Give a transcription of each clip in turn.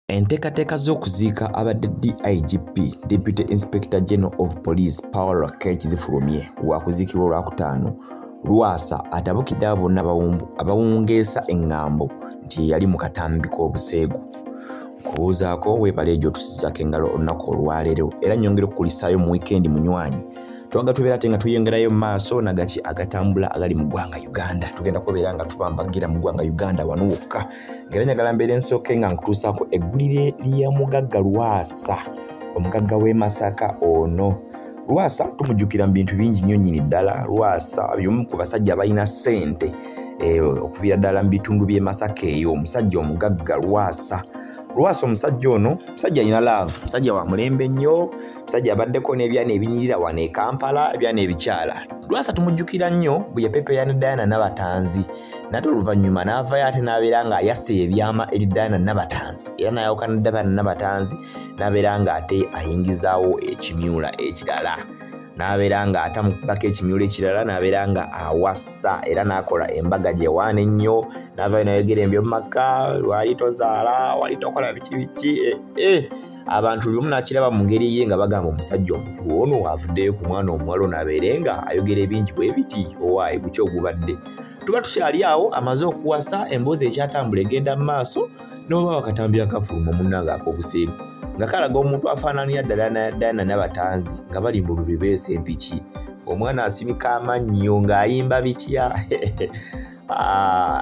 Enteekateeka z'okuziika abadde DIGP, Deputy Inspector General of Police, Paul Lokech zifulumye. Wakuziikibwa Olwakutaano. Lwasa atabukidde abo bonna abawungeesa eŋŋambo nti yali mu katambi k'obuseegu. Nkubuuzaako weebale egyo otusizaako engalo olunaku olwaleero, era nnyongera okukulisaayo mu wiikendi munywanyi. Twaga tubeera ate nga tuyongerayo mu maaso nagaki agatambula agali mu ggwanga Uganda. Tugenda kubeera nga tubambagira mu ggwanga Uganda wano wokka. Ngera njagala mbeere nsooke nga nkutuusaako eggulire lya mugagga Lwasa, omugagga w'e Masaka ono. Lwasa tumujjukira mu bintu bingi nnyo nnyini ddala. Lwasa y'omu ku basajja abalina ssente okuviira ddala mu bitundu by'e Masaka eyo. Omusajja omugagga Lwasa. Lwasa omusajja ono, musajja alina love, musajja wa mulembe nnyo, musajja abaddeko n'ebyana ebinyirira wano e Kampala, ebyana ebikyala. Lwasa tumujjukira nnyo bwe yapepeya ne Diana Nabatanzi, nate oluvannyuma n'avaayo ate n'abeera ng'ayasa ebyama eri Diana Nabatanzi, era n'ayawukana ne Diana Nabatanzi n'abeera ng'ate ayingizaawo ekimyula ekirala, n'abeera ng'atamukubako ekimyula ekirala, n'abeera nga awasa era n'akola embaga gye waana ennyo, n'avaayo n'ayogera embyo mu maka, lwali tozaala, wali tokola biki biki, abantu buli omu n'akiraba mu ngeri ye nga bagamba omusajja omukulu ono avuddeyo ku mwana omuwala ono abeere nga ayogera ebingi bwe biti, owaaye guki ogubadde. Tuba tukyali awo amaze okuwasa, emboozi ekyatambula egenda mu maaso, n'oba wakatambi akafuluma munnange ak'obuseegu nga kalaga omuntu afaananira ddala Diana Nabatanzi nga bali mu lubiri beesa empiki, omwana asinika amannyo ng'ayimba bitya.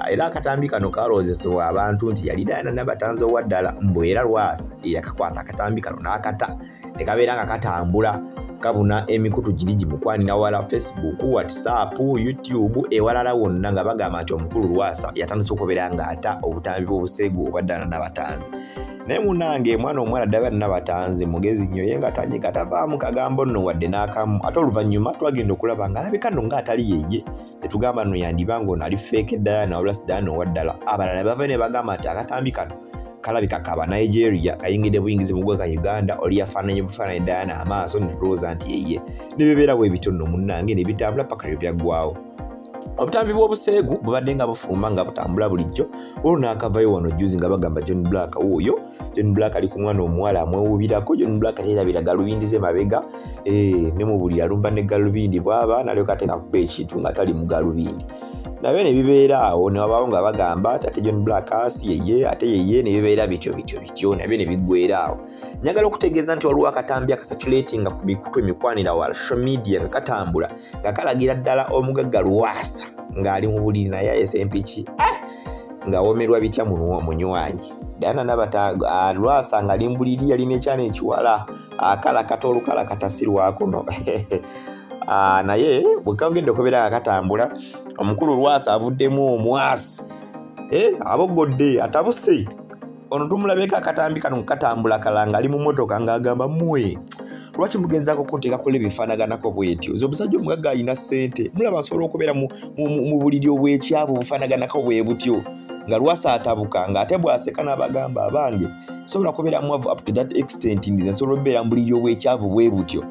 Era akatambi kano kalowoozesebwa abantu nti yali Diana Nabatanzi owa ddala, mbu era Lwasa eyakakwata akatambi kano n'akata ne kabeera nga katambula kabuna emikutu giri gimukwanira wala, Facebook, WhatsApp, YouTube, ewalala wonna, nga bagamba nti omukulu Lwasa yatandise okubeera ng'ata obutambi bw'obuseegu obwa Diana Nabatanzi. Naye munnange mwana omuwala Diana Nabatanzi mugezi nnyo, ye nga tanyika tavaamu kagambo nno wadde n'akamu. Ate oluvannyuma twagenda okulaba ng'alabika nno ng'atali yeye, tetugamba nno yandiba ng'ono ali fake Diana wabula si Diana owa ddala. Abalala bava ne bagamba nti akatambi kano kalabika kaba Nigeria kayingidde buyingizi mu ggwanga Uganda, oli yafaananye bufaananyi Diana amaaso ne tulowooza nti yeye. Ne bibeera bwe bityo nno munnange ne bitambula paka lwe byaggwaawo. Obutambi bw'obuseegu bubadde nga bufuluma nga butambula bulijjo, olwo n'akavayo wano jjuzi nga bagamba John Black wuuyo. John Black ali ku mwana omuwala amwewuubirako. John Black teerabira galubindi ze mabega, ne mu buli alumba ne galubindi bw'aba n'alyoka ate akuba ekintu nga tali mu galubindi. Nabyo ne bibeera awo ne wabaawo nga bagamba ate John Black asi yeye, ate yeye, ne bibeera bityo bityo bityo, nabyo ne biggweera awo. Njagala okutegeeza nti waliwo akatambi akasatulatinga ku mikutu emikwanira wa social media nga katambula nga kalagira ddala omugagga Lwasa ng'ali mu buliri naye ayesa empiki, ng'awomerwa bitya munywanyi. Diana Nabatanzi Lwasa ng'ali mu buliri yalina ekyana ekiwala akalakata olukalakata si lwakuno. Naye bwe kagenda okubeera nga katambula, omukulu Lwasa avuddemu omwasi, aboggodde atabuse. Ono tumulabeko akatambi kano katambula kalanga ali mu mmotoka ng'agamba mmwe lwaki mugenzaako kunteekako ebifaanaganako bwetyo? Nze omusajja omugagga alina ssente, mulaba nsobola okubeera mu buliri obw'ekyavu bufaanaganako bwe butyo. Nga Lwasa atabuka ng'ate bw'aseka n'abagamba abange nsobola kubeera mwavu up to that extent, nze nsobola okubeera mu buliri obw'ekyavu bwe butyo.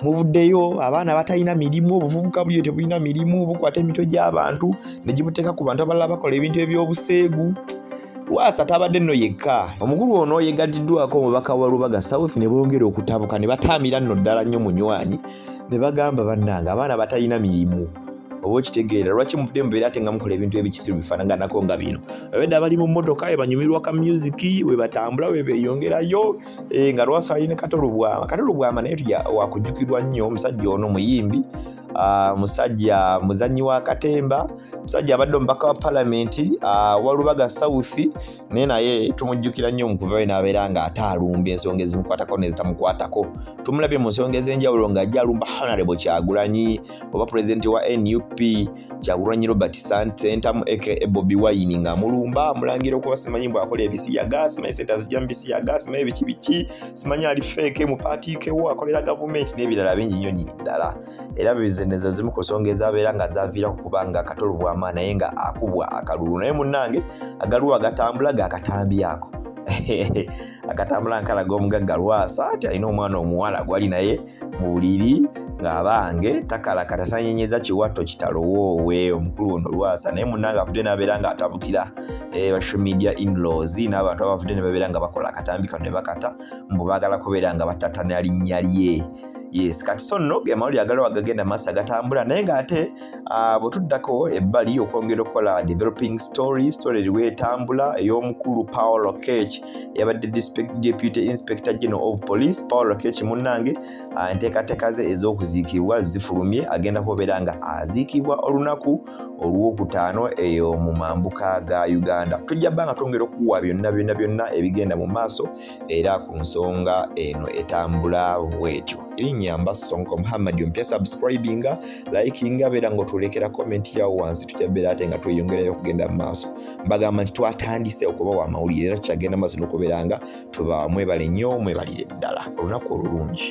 Muvuddeyo abaana batalina mirimu, obuvubuka buliyo tebulina mirimu, bukwata emitwe gy'abantu ne gibuteeka ku bantu abalala bakola ebintu eby'obuseegu. Lwasa tabadde nno yekka. Omukulu ono yeegattiddwako omubaka wa Lubaga South ne bongera okutabuka ne bataamira nno ddala nnyo munywanyi ne bagamba bannange abaana batalina mirimu, oba okitegeera lwaki muvudde mubeera ate nga mukola ebintu ebikisiru bifaanaganako nga bino. Babedde abali mu mmotoka we banyumirwa ka music, we batambula we beeyongerayo, nga Lwasa ali ne Kato Lubwama. Kato Lubwama naye wakujjukirwa nnyo, omusajja ono muyimbi, musajja muzannyi wa katemba, musajja abadde omubaka wa palamenti wa Lubaga South, naye naye tumujjukira nnyo mu kuvayo n'abeera ng'ate alumba ensonga ezimukwatako n'ezitamukwatako. Tumulabye mu nsonga ez'enjawulo ng'ajja alumba Honorable Kyagulanyi oba pulezidenti wa NUP Kyagulanyi Robert Ssentamu aka Bobi Wine, ng'amulumba amulangira okuba simanyi bw'akola ebisiyaga, simanyi ssente azijja mu bisiyaga, simanyi biki biki, simanyi ali fake mu paatiikewo akolera gavumenti n'ebirala bingi nnyo nnyini ddala. Era bizinesi ezimu ku nsonga ezabeera nga zaviirako kubanga Kato Lubwama naye nga akubwa akalulu. Naye munnange agaliwo agatambula gakatambi ako. Akatambula nkalaga omugagga Lwasa ati alina omwana omuwala gwali naye mu buliri ng'abange takalakata tanyenyeza kiwato kitalowoowe omukulu ono Lwasa. Naye munnange avudde n'abeera ng'atabukira social media in-laws n'abantu abavudde ne babeera nga bakola akatambi kano ne bakata mbu baagala kubeera nga batatana linnya lye. Yes, kati so nno ge mawulire agaliwo agagenda maaso agatambula, naye ng'ate bwe tuddako ebbali okwongera okukola developing story eriwo etambula ey'omukulu Paul Lokech eyabadde Deputy Inspector General of Police. Paul Lokech munnange enteekateeka ze ez'okuziikibwa zifulumye, agenda kubeera nga aziikibwa olunaku olwokutaano eyo mu mambuka ga Uganda. Tujja bba nga twongera okuwa byonna byonna byonna ebigenda mu maaso era ku nsonga eno etambula bwetyo. Erinnya mba Sonko Muhammad, ompya subscribinga, likinga, beera ng'otulekera comment yawo wansi, tujja beera ate nga tweyongerayo okugenda mu maaso. Mbagamba nti twatandise okubawa amawulire era tukyagenda maaso n'okubeera nga tuba mwebale nnyo, mwebalire ddala. Olunaku olulungi.